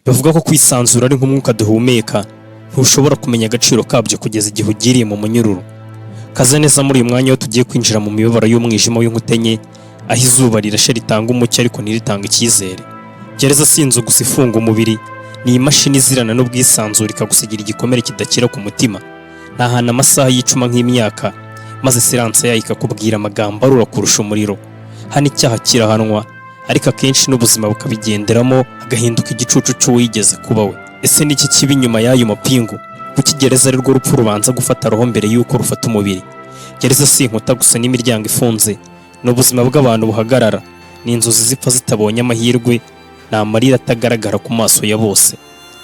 Bavuga ko kwisanzura ari nk'umwuka duhumeka, ntushobora kumenya agaciro kabyo kugeza igihe ugiriye mu munyururu. Kaze neza muri uyu mwanya aho tugiye kwinjira mu mibabaro y'umwijima w'inkuta enye, aho izuba rirashe ritanga umucyo ariko ntiritange icyizere. Gereza si inzu gusa ifunga umubiri, ni imashini izirana n'ubwisanzure, ikagusigira igikomere kidakira ku mutima. Ni ahantu amasaha yicuma nk'imyaka, maze silence yayo ikakubwira amagambo arura kurusha umuriro. Hano icyaha kirahanwa, ariko akenshi n'ubuzima bukabigenderamo, hagahinduka igicucu cy'uwigeze kuba we. Ese ni iki kiba inyuma y'ayo mapingu? Kuki gereza ari rwo rupfu rubanza gufata roho mbere y'uko rufata umubiri? Gereza si inkuta gusa n'imiryango ifunze, ni ubuzima bw'abantu buhagarara, ni inzozi zipfa zitabonye amahirwe, ni amarira atagaragara ku maso ya bose.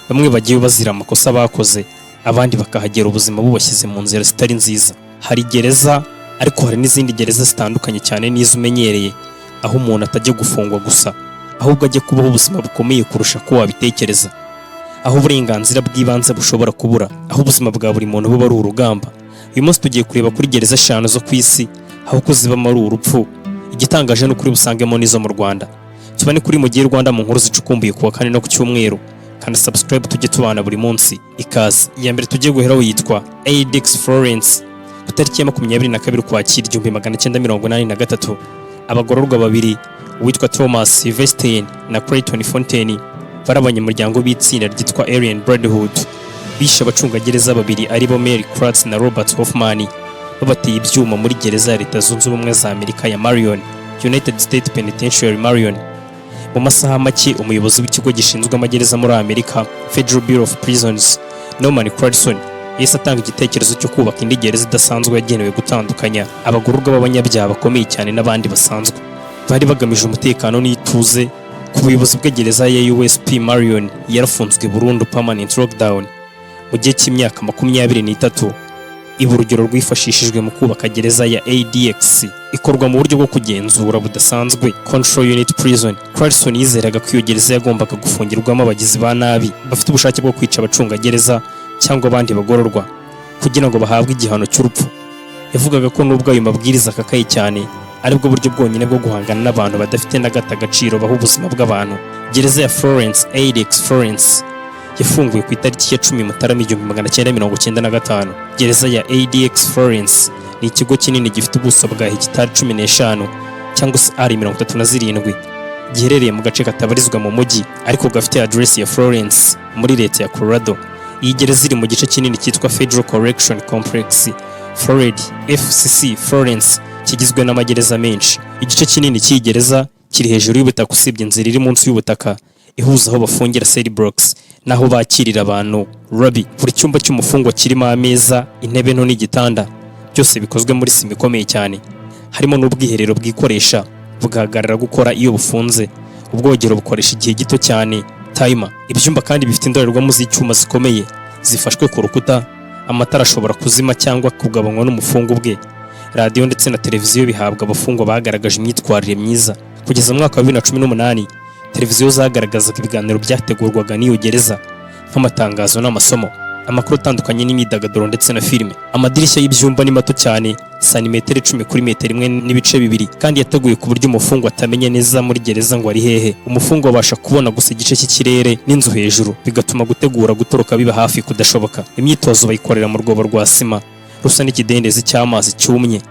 Bamwe bagiye bazira amakosa bakoze, abandi bakahagera ubuzima bubashyize mu nzira zitari nziza. Hari gereza, ariko hari n'izindi gereza zitandukanye cyane n'izo umenyereye, aho umuntu atajya gufungwa gusa, ahubwo ajya kubaho ubuzima bukomeye kurusha ko wabitekereza, aho uburenganzira bw'ibanze bushobora kubura, aho ubuzima bwa buri muntu buba ari urugamba. Uyu munsi tugiye kureba kuri gereza eshanu zo ku isi aho kuzibamo ari urupfu. Igitangaje ni ukuri busangemo n'izo mu Rwanda. Tubane kuri Mugiye Rwanda mu nkuru zicukumbuye ku wa kane no ku cyumweru. Kandi subscribe, tujye tubana buri munsi. Ikaze. Iya mbere tugiye guheraho yitwa ADX Florence. Ku tariki ya 22 Ukwakira 1983, abagororwa babiri, uwitwa Thomas Silverstein na Clayton Fontaine, bari abanyamuryango b'itsinda ryitwa Aryan Brotherhood, bishe abacungagereza babiri aribo Mary Kratz na Robert Hoffman, babateye ibyuma muri gereza ya Leta Zunze Ubumwe za Amerika ya Marion, United States Penitentiary Marion. Mu masaha make, umuyobozi w'ikigo gishinzwe amagereza muri Amerika, Federal Bureau of Prisons, Norman Clarkson, yahise atanga igitekerezo cyo kubaka indi gereza idasanzwe yagenewe gutandukanya abagororwa b'abanyabyaha bakomeye cyane n'abandi basanzwe. Bari bagamije umutekano n'ituze ku buyobozi bw'gereza ya USP Marion. Yarafunzwe burundu, permanent lockdown, mu gihe cy'imyaka 23. Iba urugero rwifashishijwe mu kubaka gereza ya ADX, ikorwa mu buryo bwo kugenzura budasanzwe, control unit prison. Clarkson yizeraga ko iyo gereza yagombaga gufungirwamo abagizi ba nabi bafite ubushake bwo kwica abacungagereza cyangwa abandi bagororwa kugira ngo bahabwe igihano cy'urupfu. Yavugaga ko nubwo ayo mabwiriza akakaye cyane, aribwo buryo bwonyine bwo guhangana n'abantu badafite na gato agaciro baha ubuzima bw'abantu. Gereza ya Florence, ADX Florence, yafunguwe ku itariki ya 10 Mutarama 1995. Gereza ya ADX Florence ni ikigo kinini gifite ubuso bwa hegitari 15 cyangwa se ari 37, giherereye mu gace katabarizwa mu mujyi ariko gafite address ya Florence muri leta ya Colorado. Iyi gereza iri mu gice kinini cyitwa Federal Correction Complex Florida, FCC Florence, kigizwe n'amagereza menshi. Igice kinini cy'iyi gereza kiri hejuru y'ubutaka, usibye inzira iri munsi y'ubutaka ihuza aho bafungira, cell blocks, n'aho bakirira abantu, lobby. Buri cyumba cy'umufungwa kirimo ameza, intebe nto n'igitanda, byose bikozwe muri sima ikomeye cyane. Harimo n'ubwiherero bwikoresha, bugahagarara gukora iyo bufunze. Ubwogero bukoresha igihe gito cyane, timer. Ibyumba kandi bifite indorerwamo z'icyuma zikomeye zifashwe ku rukuta. Amatara ashobora kuzima cyangwa kugabanywa n'umufungwa ubwe. Radiyo ndetse na televiziyo bihabwa abafungwa bagaragaje imyitwarire myiza. Kugeza mu mwaka wa 2018, televiziyo zagaragazaga ibiganiro byategurwaga n'iyo gereza, nk'amatangazo n'amasomo, amakuru atandukanye n'imyidagaduro ndetse na filime. Amadirishya y'ibyumba ni mato cyane, santimetero 10 kuri metero 1.2, kandi yateguye ku buryo umufungwa atamenya neza muri gereza ngo ari hehe. Umufungwa abasha kubona gusa igice cy'ikirere n'inzu hejuru, bigatuma gutegura gutoroka biba hafi kudashoboka. Imyitozo bayikorera mu rwobo rwa sima rusa n'ikidendezi cy'amazi cyumye,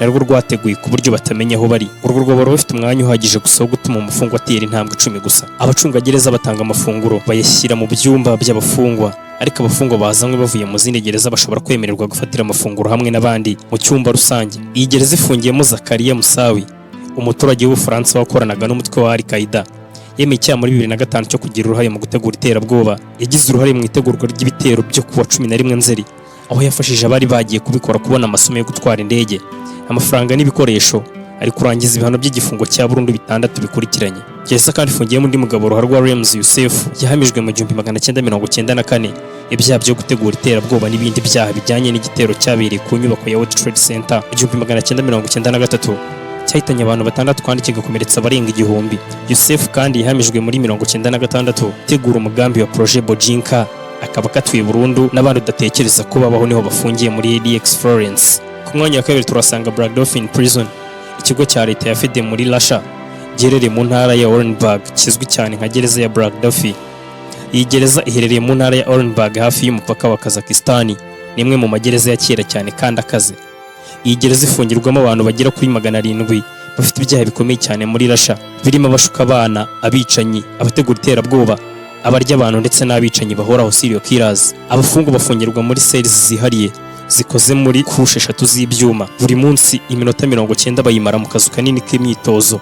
narwo rwateguye ku buryo batamenya aho bari. Urwo rwobo ruba rufite umwanya uhagije gusa wo gutuma umufungwa atera intambwe 10 gusa. Abacungagereza batanga amafunguro, bayashyira mu byumba by'abafungwa, ariko abafungwa bazanywe bavuye mu zindi gereza bashobora kwemererwa gufatira amafunguro hamwe n'abandi mu cyumba rusange. Iyi gereza ifungiyemo Zakaria Musawi, umuturage w'Ubufaransa wakoranaga n'umutwe wa Al Qaeda. Yemeye icyaha muri 2005 cyo kugira uruhare mu gutegura iterabwoba. Yagize uruhare mu itegurwa ry'ibitero byo kuwa 11 Nzeri, aho yafashije abari bagiye kubikora kubona amasomo yo gutwara indege, amafaranga n'ibikoresho. Ari kurangiza ibihano by'igifungo cya burundu bitandatu bikurikiranye. Gereza kandi ifungiyemo undi mugabo, ruharwa Remzi Yusuf. Yahamijwe mu 1994 ibyaha byo gutegura iterabwoba n'ibindi byaha bijyanye n'igitero cyabereye ku nyubako ya World Trade Center mu 1993, cyahitanye abantu batandatu kandi kigakomeretsa abarenga 1000. Yusuf kandi yahamijwe muri 96 gutegura umugambi wa Projet Bojinka, akaba akatiwe burundu. N'abandi udatekereza ko babaho niho bafungiye muri ADX Florence. Ku mwanya wa kabiri turasanga Black Dolphin Prison, ikigo cya leta ya Fede muri Russia giherereye mu ntara ya Orenburg, kizwi cyane nka gereza ya Black Dolphin. Iyi gereza iherereye mu ntara ya Orenburg, hafi y'umupaka wa Kazakhstan. Ni imwe mu magereza ya kera cyane kandi akaze. Iyi gereza ifungirwamo abantu bagera kuri 700 bafite ibyaha bikomeye cyane muri Russia, birimo abashuka abana, abicanyi, abategura iterabwoba, abarya abantu ndetse n'abicanyi bahoraho, serial killers. Abafungwa bafungirwa muri cells zihariye zikoze muri couche eshatu z'ibyuma. Buri munsi iminota 90 bayimara mu kazu kanini k'imyitozo.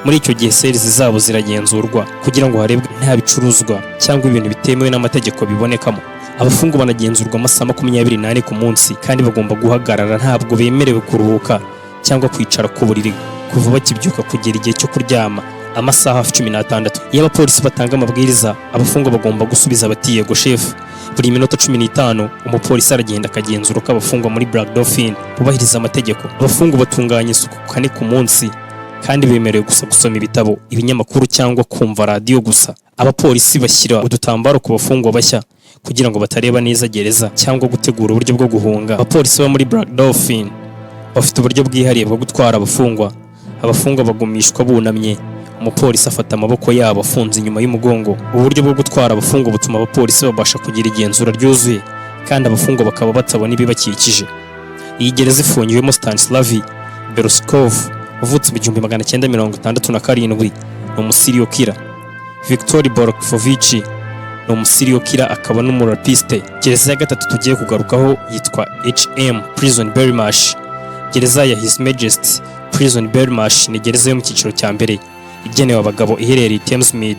Muri icyo gihe cells zabo ziragenzurwa kugira ngo harebwe nta bicuruzwa cyangwa ibintu bitemewe n'amategeko bibonekamo. Abafungwa banagenzurwa amasaha 24 ku munsi kandi bagomba guhagarara, ntabwo bemerewe kuruhuka cyangwa kwicara ku buriri kuva bakibyuka kugera igihe cyo kuryama, amasaha hafi 16. Iyo abapolisi batanga amabwiriza, abafungwa bagomba gusubiza bati "Yego shefu." Buri minota 15 umupolisi aragenda akagenzura ko abafungwa muri Black Dolphin bubahiriza amategeko. Abafungwa batunganya isuku kane ku munsi kandi bemerewe gusa gusoma ibitabo, ibinyamakuru cyangwa kumva radiyo gusa. Abapolisi bashyira udutambaro ku bafungwa bashya kugira ngo batareba neza gereza cyangwa gutegura uburyo bwo guhunga. Abapolisi bo muri Black Dolphin bafite uburyo bwihariye bwo gutwara abafungwa. Abafungwa bagumishwa bunamye, umupolisi afata amaboko yabo afunze inyuma y'umugongo. Ubu buryo bwo gutwara abafungwa butuma abapolisi babasha kugira igenzura ryuzuye kandi abafungwa bakaba batabona ibibakikije. Iyi gereza ifungiwemo Stanislav Beruskov, wavutse mu 1967, ni umu serial killer. Victor Borkovich ni umu serial killer akaba n'umu rapiste. Gereza ya gatatu tugiye kugarukaho yitwa HM Prison Belmarsh. Gereza ya His Majesty Prison Belmarsh ni gereza yo mu cyiciro cya mbere igenewe abagabo, iherereye i Thamesmead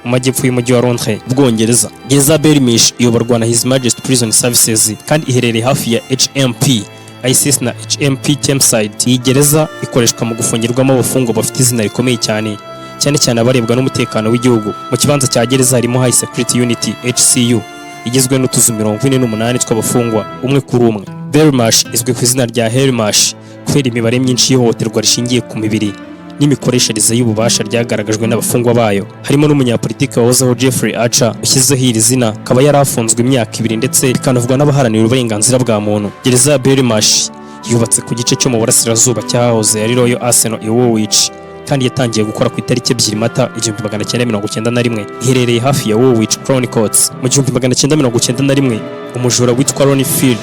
mu majyepfo y'umujyi wa Londres, Ubwongereza. Gereza Belmarsh iyoborwa na His Majesty Prison Services kandi iherereye hafi ya HMP ISIS na HMP Thameside. Iyi gereza ikoreshwa mu gufungirwamo abafungwa bafite izina rikomeye cyane, cyane cyane abarebwa n'umutekano w'igihugu. Mu kibanza cya gereza harimo High Security Unit, HCU, igizwe n'utuzu 48 tw'abafungwa umwe kuri umwe. Belmarsh izwi ku izina rya Hellmarsh kubera imibare myinshi y'ihohoterwa rishingiye ku mibiri n'imikoreshereze y'ububasha ryagaragajwe n'abafungwa bayo, harimo n'umunyapolitiki wahozeho Jeffrey Archer ushyizeho iri zina, akaba yari afunzwe imyaka 2, ndetse bikanavugwa n'abaharanira uburenganzira bwa muntu. Gereza ya Belmarsh yubatse ku gice cyo mu burasirazuba cyahoze ari Royal Arsenal i Woolwich kandi yatangiye gukora ku itariki 2 Mata 1991. Iherereye hafi ya Woolwich Crown Courts. Mu 1991, umujura witwa Ronnie Field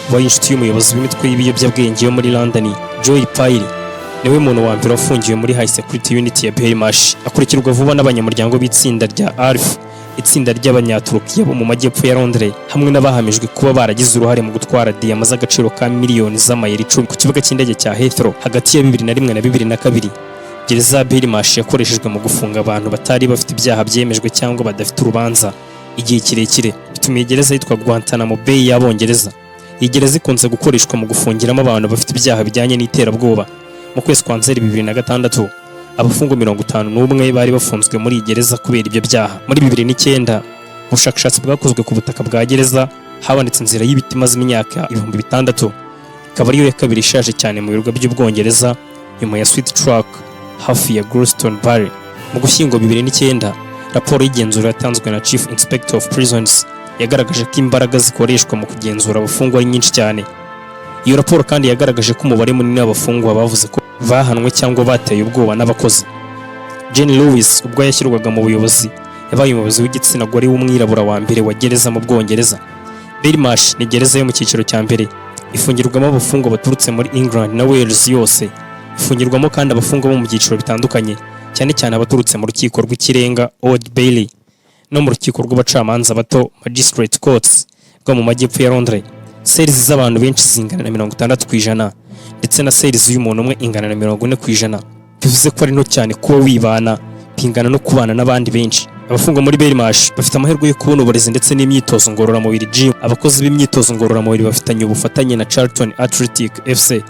wabaye inshuti y'umuyobozi w'imitwe y'ibiyobyabwenge yo muri London, Joel Pyle, niwe muntu wa mbere wafungiwe muri High Security Unit ya Belmarsh, akurikirwa vuba n'abanyamuryango b'itsinda rya ALF, itsinda ry'Abanyaturukiya bo mu majyepfo ya Londres, hamwe n'abahamijwe kuba baragize uruhare mu gutwara diyama z'agaciro ka miliyoni z'amayero 10 ku kibuga cy'indege cya Heathrow hagati ya 2001 na 2002. Gereza ya Belmarsh yakoreshejwe mu gufunga abantu batari bafite ibyaha byemejwe cyangwa badafite urubanza igihe kirekire, bituma iyi gereza yitwa Guantanamo Bay y'Abongereza. Iyi gereza ikunze gukoreshwa mu gufungiramo abantu bafite ibyaha bijyanye n'iterabwoba. Mu kwezi kwa Nzeri 2006, abafungwa 51 bari bafunzwe muri iyi gereza kubera ibyo byaha. Muri 2009, ubushakashatsi bwakozwe ku butaka bwa gereza, habonetse inzira y'ibiti imaze imyaka 6000, ikaba ariyo ya kabiri ishaje cyane mu birwa by'Ubwongereza nyuma ya Sweet Track hafi ya Glastonbury. Mu Gushyingo 2009, raporo y'igenzura yatanzwe na Chief Inspector of Prisons yagaragaje ko imbaraga zikoreshwa mu kugenzura abafungwa ari nyinshi cyane. Iyo raporo kandi yagaragaje ko umubare munini w'abafungwa bavuze ko bahanwe cyangwa bateye ubwoba n'abakozi. Jane Lewis, ubwo yashyirwaga mu buyobozi, yabaye umuyobozi w'igitsina gore w'umwirabura wa mbere wa gereza mu Bwongereza. Belmarsh ni gereza yo mu cyiciro cya mbere ifungirwamo abafungwa baturutse muri England na Wales yose. Ifungirwamo kandi abafungwa bo mu byiciro bitandukanye, cyane cyane abaturutse mu rukiko rw'ikirenga, Old Bailey, no mu rukiko rw'abacamanza bato, Magistrate Courts, rwo mu majyepfo ya Londres. Cells z'abantu benshi zingana na 60%, ndetse na cells y'umuntu umwe ingana na 40%, bivuze ko ari nto cyane kuba wibana, bingana no kubana n'abandi benshi. Abafungwa muri Belmarsh bafite amahirwe yo kubona uburezi ndetse n'imyitozo ngororamubiri, gym. Abakozi b'imyitozo ngororamubiri bafitanye ubufatanye na Charlton Athletic FC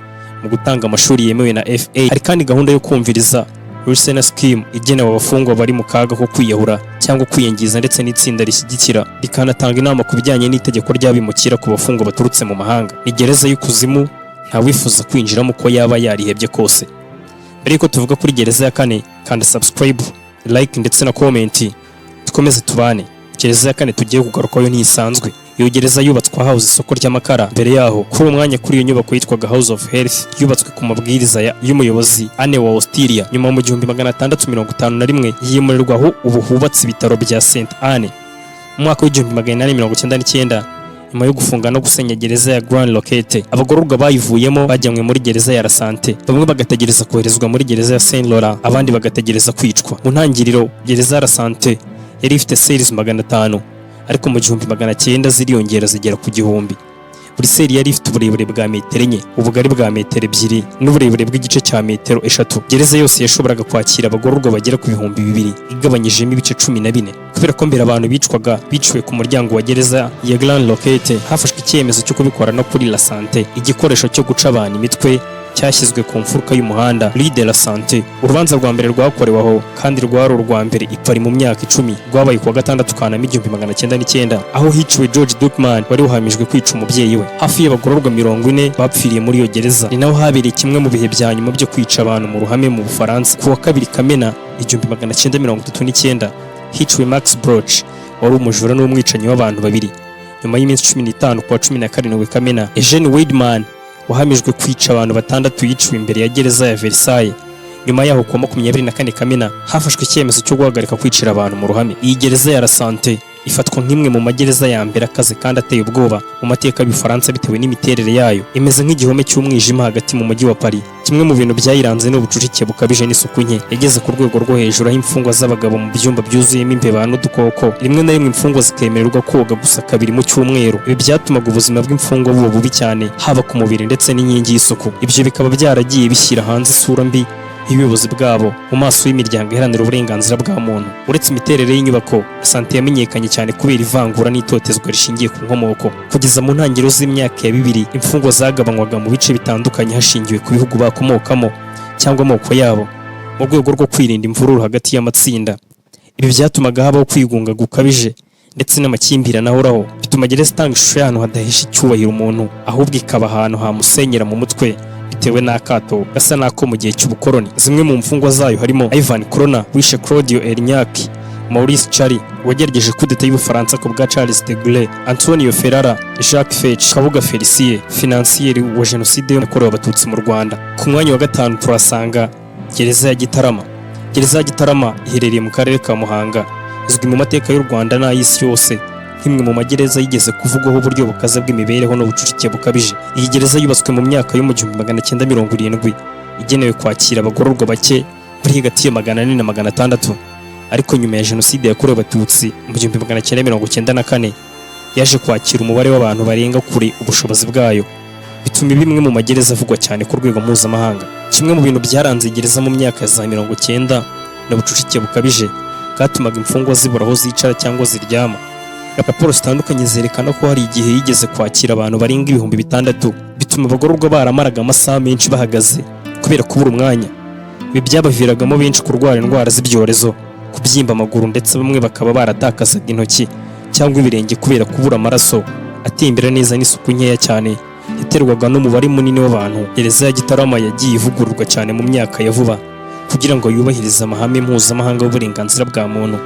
mu gutanga amashuri yemewe na FA. Hari kandi gahunda yo kumviriza, Listener Scheme, igenewe abafungwa bari mu kaga ko kwiyahura cyangwa kwiyangiza, ndetse n'itsinda rishyigikira rikanatanga inama ku bijyanye n'itegeko ry'abimukira ku bafungwa baturutse mu mahanga. Ni gereza y'ikuzimu, ntawifuza kwinjiramo uko yaba yarihebye kose. Mbere yuko tuvuga kuri gereza ya kane, kanda subscribe, like ndetse na comment, dukomeze tubane. Gereza ya kane tugiye kugarukaho ntisanzwe. Iyo gereza yubatswe ahahoze isoko ry'amakara. Mbere yaho kuri uwo mwanya, kuri iyo nyubako yitwaga House of Health, yubatswe ku mabwiriza y'umuyobozi Anne wa Australia. Nyuma mu 1651 yimurirwa aho ubu hubatse ibitaro bya St Anne. Mu mwaka w'1899, nyuma yo gufunga no gusenya gereza ya Grande Roquette, abagororwa bayivuyemo bajyanywe muri gereza ya La Sante, bamwe bagategereza koherezwa muri gereza ya Saint Laurent, abandi bagategereza kwicwa. Mu ntangiriro, gereza ya La Sante yari ifite cells 500, ariko mu 1900 ziriyongera zigera ku 1000. Buri cell yari ifite uburebure bwa metero 4, ubugari bwa metero 2 n'uburebure bw'igice cya metero 3. Gereza yose yashoboraga kwakira abagororwa bagera ku 2000, igabanyijemo ibice 14. Kubera ko mbere abantu bicwaga biciwe ku muryango wa gereza ya Grande Roquette, hafashwe icyemezo cyo kubikora no kuri La Sante. Igikoresho cyo guca abantu imitwe cyashyizwe ku mfuruka y'umuhanda, Rue de la Sante. Urubanza rwa mbere rwakorewe aho, kandi rwari urwa mbere i Paris mu myaka 10, rwabaye kuwa 6 Kanama 1909, aho hiciwe George Duckman wari uhamijwe kwica umubyeyi we. Hafi y'abagororwa 40 bapfiriye muri iyo gereza. Ni naho habereye kimwe mu bihe bya nyuma byo kwica abantu mu ruhame mu Bufaransa. Ku wa 2 Kamena 1939, hiciwe Max Bloch wari umujura n'umwicanyi w'abantu babiri. Nyuma y'iminsi 15, ku wa 17 Kamena, Eugene Weidmann wahamijwe kwica abantu batandatu yiciwe imbere ya gereza ya Versailles. Nyuma yaho, kuwa 24 Kamena, hafashwe icyemezo cyo guhagarika kwicira abantu mu ruhame. Iyi gereza ya La Sante ifatwa nk'imwe mu magereza ya mbere akaze kandi ateye ubwoba mu mateka y'Ubufaransa, bitewe n'imiterere yayo imeze nk'igihome cy'umwijima hagati mu mujyi wa Paris. Kimwe mu bintu byayiranze ni ubucucike bukabije n'isuku nke yageze ku rwego rwo hejuru, aho imfungwa z'abagabo mu byumba byuzuyemo imbeba n'udukoko, rimwe na rimwe imfungwa zikemererwa koga gusa kabiri mu cyumweru. Ibi byatumaga ubuzima bw'imfungwa buba bubi cyane, haba ku mubiri ndetse n'inkingi y'isuku. Ibyo bikaba byaragiye bishyira hanze isura mbi y'ubuyobozi bwabo mu maso y'imiryango iharanira uburenganzira bwa muntu. Uretse imiterere y'inyubako, Sante yamenyekanye cyane kubera ivangura n'itotezwa rishingiye ku nkomoko. Kugeza mu ntangiriro z'imyaka ya 2000, imfungwa zagabanywaga mu bice bitandukanye hashingiwe ku bihugu bakomokamo cyangwa amoko yabo, mu rwego rwo kwirinda imvururu hagati y'amatsinda. Ibi byatumaga habaho kwigunga gukabije ndetse n'amakimbirane ahoraho, bituma gereza itanga ishusho y'ahantu hadahesha icyubahiro umuntu, ahubwo ikaba ahantu hamusenyera mu mutwe bitewe n'akato gasa n'ako mu gihe cy'ubukoloni. Zimwe mu mfungwa zayo harimo Yvan Colonna wishe Claude Erignac, Maurice Charles wagerageje kudeta y'Ubufaransa ku bwa Charles de Gaulle, Antonio Ferrara, Jacques Fesch, Kabuga Felicien, financier wa jenoside yakorewe Abatutsi mu Rwanda. Ku mwanya wa gatanu turasanga gereza ya Gitarama. Gereza ya Gitarama iherereye mu karere ka Muhanga, izwi mu mateka y'u Rwanda n'ay'isi yose nk'imwe mu magereza yigeze kuvugwaho uburyo bukaze bw'imibereho n'ubucucike bukabije. Iyi gereza yubatswe mu myaka yo mu 1970, igenewe kwakira abagororwa bake bari hagati ya 400 na 600, ariko nyuma ya jenoside yakorewe Abatutsi mu 1994, yaje kwakira umubare w'abantu barenga kure ubushobozi bwayo, bituma bimwe mu magereza avugwa cyane ku rwego mpuzamahanga. Kimwe mu bintu byaranze gereza mu myaka ya za 90 ni ubucucike bukabije bwatumaga imfungwa zibura aho zicara cyangwa ziryama. Raporo zitandukanye zerekana ko hari igihe yigeze kwakira abantu barenga 6000, bituma abagororwa baramaraga amasaha menshi bahagaze kubera kubura umwanya. Ibi byabaviragamo benshi kurwara indwara z'ibyorezo, kubyimba amaguru, ndetse bamwe bakaba baratakazaga intoki cyangwa ibirenge kubera kubura amaraso atembera neza n'isuku nkeya cyane yaterwaga n'umubare munini w'abantu. Gereza ya Gitarama yagiye ivugururwa cyane mu myaka ya vuba kugira ngo yubahirize amahame mpuzamahanga y'uburenganzira bwa muntu.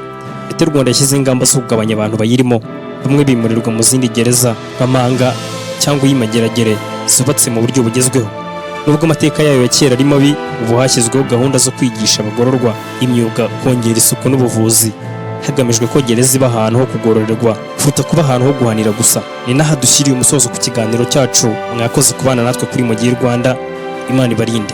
Leta y'u Rwanda yashyizeho ingamba zo kugabanya abantu bayirimo, bamwe bimurirwa mu zindi gereza nka Mpanga cyangwa iy'Imageragere zubatse mu buryo bugezweho. Nubwo amateka yayo ya kera ari mabi, ubu hashyizweho gahunda zo kwigisha abagororwa imyuga, kongera isuku n'ubuvuzi, hagamijwe ko gereza iba ahantu ho kugororerwa kuruta kuba ahantu ho guhanira gusa. Ni n'aha dushyiriye umusozo ku kiganiro cyacu. Mwakoze kubana natwe kuri Mugihe Rwanda. Imana ibarinde.